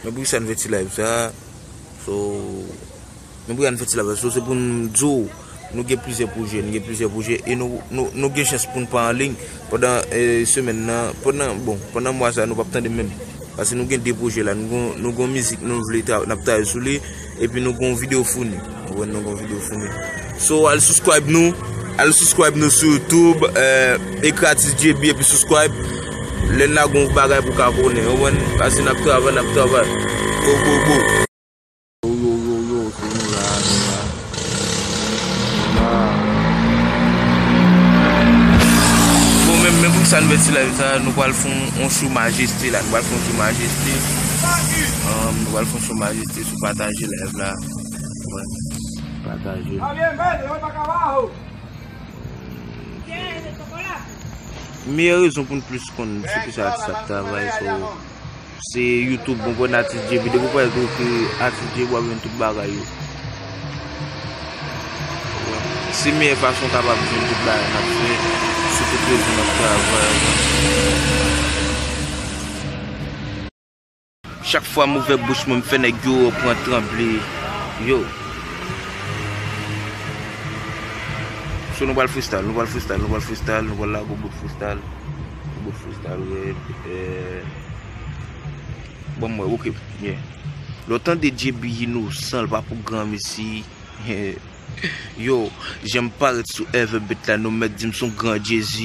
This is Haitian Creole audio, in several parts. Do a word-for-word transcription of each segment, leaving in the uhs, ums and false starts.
Men poukisa n fè ti live sa? So, men poukisa n fè ti live sa? So, se pou n di w, nou gen plizyè pwojè, nou gen plizyè pwojè, e nou, nou, nou gen chans pou n pa an liy pandan, eh, semèn nan, pandan, bon, pandan mwa sa, nou p ap tande m menm. Paske nou gen de pwojè la, nou gon, nou gon mizik nou vle tra-, n ap travay sou li, epi nou gon videyo founi. Ou wè, nou gon videyo founi. So, al subscribe nou, al subscribe nou sou YouTube, eh, ekri Atis J B epi subscribe. Lè n lage yon bagay pou ka konnen, ou wè, paske n ap travay, n ap travay. Go, go, go. Yo, yo, yo, yo, se nou la, nou la. Nou la. Bon, men, men poukisa n fè ti live sa, nou pral fè yon, yon show majeste la, nou pral fè yon show majeste. Um, nou pral fè yon show majeste sou pataje live la. Wè, pataje. Meyè rezon pou n plis konn sou kisa atis ap travay, so, se YouTube, bon, konn Atis J B, depi w pral ekri Atis J B, w ap jwenn tout bagay yo. Se meyè fason w kapab jwenn tout bagay n ap fè, sou tout rezo n ap travay. Chak fwa m ouvè bouch mwen, m fè nèg yo pran tranble. Yo. So, nou pral freestyle, nou pral freestyle, nou pral freestyle, nou pral lage yon bout freestyle. Yon bout freestyle, red, eh. Bon, mwen, ok, yeah. Lè w tande J B inosan, l pa pou granmesi. Yo, jan m parèt sou Ever Beat la, nou mèt di m se yon gran Jay-Z.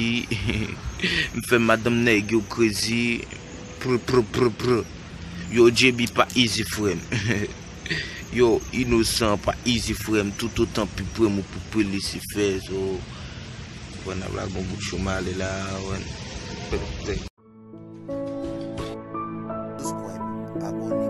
M fè madanm nèg yo crazy. Pr, pr, pr, pr. Yo, J B pa easy, frè m. Yo, inosan pa easy, frè m. Toutotan pi pre m ou pi pre Lisifè, so, bon, n ap lage yon bout cho m ale la, wè. Subscribe, abòne,